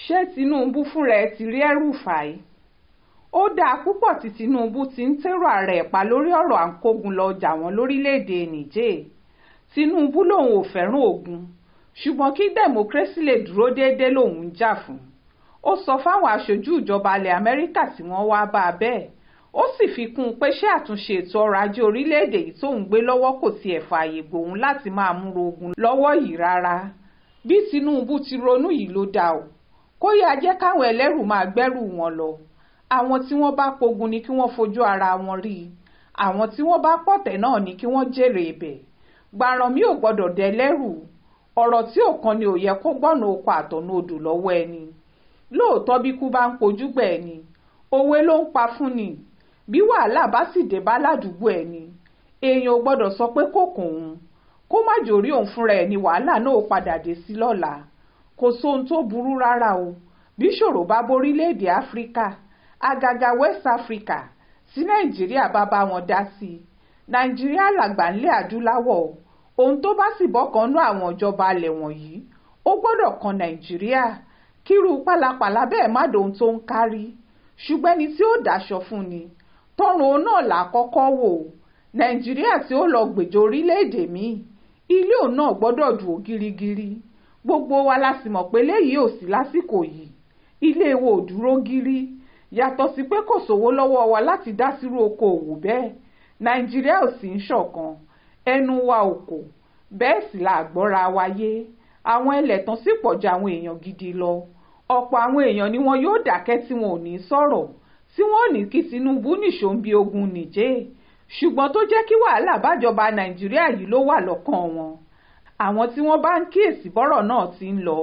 Ṣé Tinubu fúnra ẹ̀ ti rí El-Rufai? Ó dáa púpọ̀ tí Tinubu ti ń tẹ́rọ ara ẹ̀ pa lórí ọ̀rọ̀ à ń kógun lọ jà wọ́n lórílẹ̀‐èdè Niger. Tinubu lòun ò fẹ́ràn ogun, ṣùgbọ́n kí democracy lè dúró déédé lòun ń jà fún. Ó sọ fáwọn aṣojú ìjọba ilẹ̀ Amẹ́ríkà tí wọ́n wáá bá a bẹ́ẹ̀. Ó sì fi kún un pé ṣé àtúnṣe ètò ọrọ̀ ajé orílẹ̀‐èdè yìí tóun gbé lọ́wọ́ kò tiẹ̀ fààyè gbòun láti máa múra ogun lọ́wọ́ yìí rárá. Bí Tinubu ti ronú yìí ló dáa o, kó yáa jẹ́ káwọn ẹlẹ́rù máa gbẹ́rù wọn lọ. Àwọn tí wọ́n bá pogun ni kí wọ́n fojú ara wọn rí, àwọn tí wọ́n bá pọ̀tẹ́ náà ni kí wọ́n jèrè ibẹ̀. Gbàrànmí ò gbọ́dọ̀ dẹlẹ́rù, ọ̀rọ̀ tí ò kan ni ò yẹ kó gbọ́nà oko àtọ̀nà odò lọ́wọ́ ẹni. Lóòótọ́ bí ikú bá ń pojúgbà ẹni, òwe ló ń pa fún ni. Bí wàhálà bá sì dé bá ládùúgbò ẹni, èèyàn ò gbọ́dọ̀ sọ pé kò kàn òun, kó má jórí òun fúnra ẹ̀ ni wàhálà náà ó padà dé sí lọ́la. Kò sóhun tó burú rárá o bí ṣòro bá borílẹ̀-èdè Áfíríkà, àgàgà West Africa, tí Nàìjíríà bá bá wọn dá sí i. Nàìjíríà làgbà ńlẹ̀ adúláwọ̀ o. Ohun tó bá sì bọ́kan nú àwọn ìjọba ilẹ̀ wọ̀nyí, ó gbọ́dọ̀ kan Nàìjíríà. Kírú pálapàla bẹ́ẹ̀ má dohun tó ń kárí. Ṣùgbọ́n ẹni tí ó dáṣọ fún ni, tọrùn òun náà là á kọ́kọ́ wò. Nàìjíríà tí ó lọ gbèjà orílẹ̀-èdè míì, ilé òun náà gbọ́dọ̀ dúró gírígírí. Gbogbo wa la sì mọ̀ pé léyìí ò sí lásìkò yìí. Ilé wa ò dúró gírí. Yàtọ̀ sí pé kò sówó lọ́wọ́ wa láti dá sírú okoòwò bẹ́ẹ̀, Nàìjíríà ò sì ń ṣọ̀kan, ẹnu wa ò kò, bẹ́ẹ̀ sì là gbọ́ra wa yé. Àwọn ẹlẹ̀tàn sì pọ̀ ju àwọn èèyàn gidi lọ. Ọ̀pọ̀ àwọn èèyàn ni wọn yóò dákẹ́ tí wọn ò ní sọ̀rọ̀, tí wọn ò ní kí Tinubu nìṣó ń bi ogun Niger. Ṣùgbọ́n tó jẹ́ kí wàhálà bájọba Nàìjíríà yìí ló wà lọ́kàn wọn. Àwọn tí wọ́n bá ń kíyèsí bọ́rọ̀ náà ti ń lọ,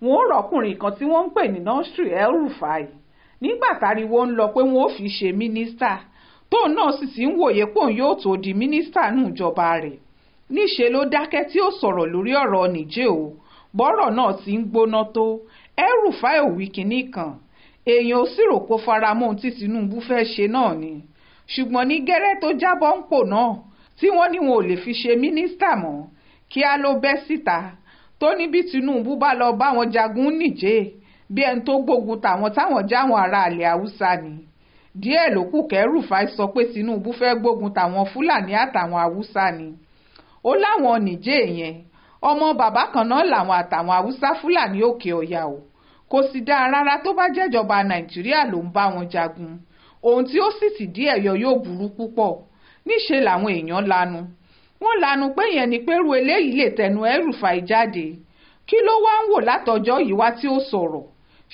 wọn ó rọ́kùnrin kan tí wọ́n ń pè ní Nasir El-Rufai. Nígbà táriwo ń lọ pé wọn ó fi ṣe mínísítà, tóun náà sì ti ń wòye póun yóò tó di mínísítà nù ìjọba rẹ̀. Níṣe ló dákẹ́ tí ó sọ̀rọ̀ lórí ọ̀rọ̀ Niger o. Bọ́rọ̀ náà ti ń gbóná tó, El-Rufai ò wí kinní kan. Èèyàn ò sì rò kó fara mọ́ ohun tí Tinubu fẹ́ ṣe náà ni. Ṣùgbọ́n ní gẹ́rẹ́ tó jábọ́ ńpò náà, tí wọ́n ní wọn ò lè fi ṣe mínísítà mọ́, kíá ló bẹ́ síta tó ní bí Tinubu bá lọ bá wọn jagun Niger, bí ẹni tó gbógun tàwọn táwọn jáwọn ará ilẹ̀ Haúsá ni. Díẹ̀ ló kù k'El-Rufai sọ pé Tinubu fẹ́ gbógun tàwọn Fúlàní àtàwọn Haúsá ni. Ó láwọn Niger yẹn, ọmọ bàbá kan náà làwọn àtàwọn Haúsá Fúlàní òkè ọ̀yà o. Kò sì dáa rárá tó bá jẹ́jọba Nàìjíríà ló ń bá wọn jagun. Ohun tí ó sì tìdí ẹ̀ yọ yóò burú púpọ̀. Níṣe làwọn èèyàn lanu. Wọ́n lanu pé ìyẹn ni pé irú eléyìí lè tẹnu El-Rufai jáde. Kí ló wá ń wò látọjọ́ yìí wá tí ó sọ̀rọ̀?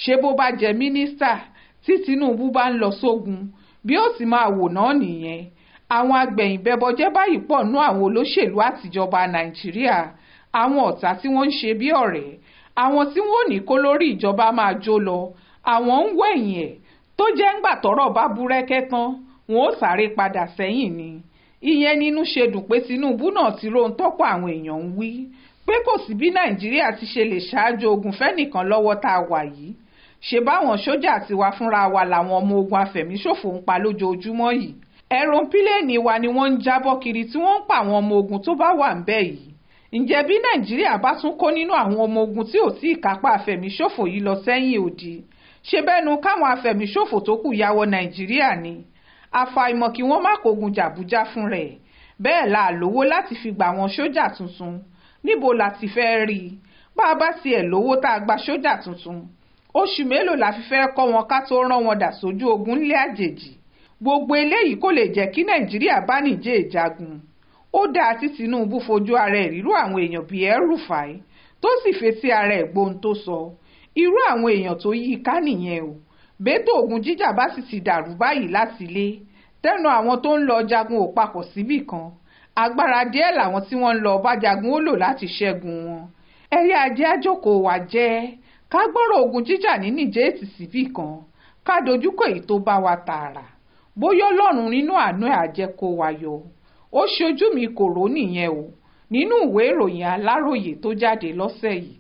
Ṣé bó bá jẹ́ mínísítà tí Tinubu bá ń lọ sógun, bí ó sì máa wò náà nìyẹn. Àwọn agbẹ̀yìnbẹbọjẹ́ báyìí pọ̀ nú àwọn olóṣèlú àtijọba Nàìjíríà, àwọn ọ̀tá tí wọ́n ń ṣe bí ọ̀rẹ́, àwọn tí wọ́n ò ní kó lórí ìjọba máa jó lọ, àwọn ń wẹ̀yìn ẹ̀ tó jẹ́ ńgbà tọ́rọ̀ bá búrẹ́kẹ́ tán, wọn ó sáré padà sẹ́yìn ni. Ìyẹn nínú ṣe dùn pé Tinubu náà ti róhun tọ́pọ̀ àwọn èèyàn ń wí, pé kò sí bí Nàìjíríà ti ṣe lè ṣáájú ogun fẹ́nìkan lọ́wọ́ tá a wà yìí. Ṣe báwọn sójà tiwa fúnra wa làwọn ọmọ ogun afẹ̀míṣòfò ń pa lójoojúmọ́ yìí. Ẹ̀rọ̀pílẹ́ẹ̀nì wa ni wọ́n ń jábọ́ kiri tí wọ́n ń pa àwọn ọmọ ogun tó bá wà ńbẹ̀ yìí. Ǹjẹ́ bí Nàìjíríà bá tún kó nínú àwọn ọmọ ogun tí ò tí ì kápá afẹ̀míṣòfò yìí lọ sẹ́yìn odi, ṣe bẹ́nu káwọn afẹ̀míṣòfò tó kù ya wọ Nàìjíríà ni? Àfàìmọ̀ kí wọ́n má kógun jàbújá fún rẹ̀. Bẹ́ẹ̀ la lówó láti fi gbà wọn sójà tuntun. Níbo la ti fẹ́ rí i? Bá a bá tiẹ̀ lówó tá a gba sójà tuntun, oṣù mélòó la fi fẹ́ kọ́ wọn ká tó rán wọn dà sójú ogun ńlẹ̀ àjèjì? Gbogbo eléyìí kò lè jẹ́ kí Nàìjíríà bá Niger jagun. Ó dáa tí Tinubu fojú ara ẹ̀ rírú àwọn èèyàn bíi El-Rufai tó sì fetí ara ẹ̀ gbóhun tó sọ. Irú àwọn èèyàn tó yí i ká nìyẹn o. Bẹ́tò ogun jíjà bá sì ti dàrú báyìí láti ilé, tẹ́nu àwọn tó ń lọ jagun ò papọ̀ síbì kan. Agbára díẹ̀ làwọn tí wọ́n ń lọ bá jagun ó lò láti ṣẹ́gun wọn. Ẹ̀yà ajé àjókòó wa jẹ́ ká gbọ́rọ̀ ogun jíjà ní Niger tì síbì kan, ká dojúkọ èyí tó bá wa tààrà. Bóyá Ọlọ́run nínú àánú ẹ̀ á jẹ́ kó wa yọ. Ó ṣojú mi kò rò nìyẹn o, nínú ìwé ìròyìn Aláròyé tó jáde lọ́sẹ̀ yìí.